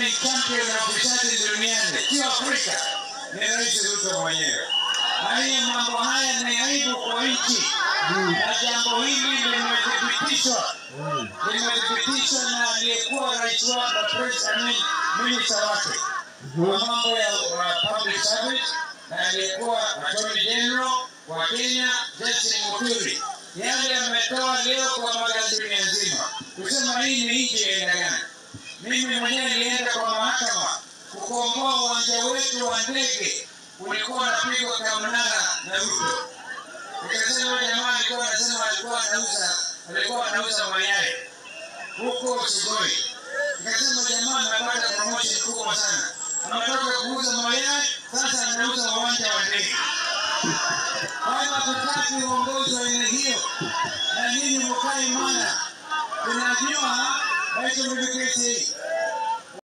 ni champion wa ufisadi duniani, sio Afrika, ni Rais Ruto mwenyewe. Na hiyo mambo haya ni aibu kwa nchi, na jambo hili limethibitishwa, limethibitishwa na aliyekuwa rais wa na president, minister wake wa mambo ya public service na aliyekuwa attorney general wa Kenya Justin Muturi. Yale ametoa leo kwa magazeti dunia nzima kusema hii ni nchi ya aina gani. Mimi mwenyewe nilienda kwa mahakama kukomboa uwanja wetu wa ndege ulikuwa unapigwa kamnara na Ruto. Nikasema huyu jamaa alikuwa anasema alikuwa anauza mayai huko Sugoi. Nikasema jamaa amepata promotion kubwa sana, ametoka kuuza mayai, sasa anauza uwanja wa ndege. Kama hatutaki uongozi wa aina hiyo, na nyinyi mkae imara. Tunajua.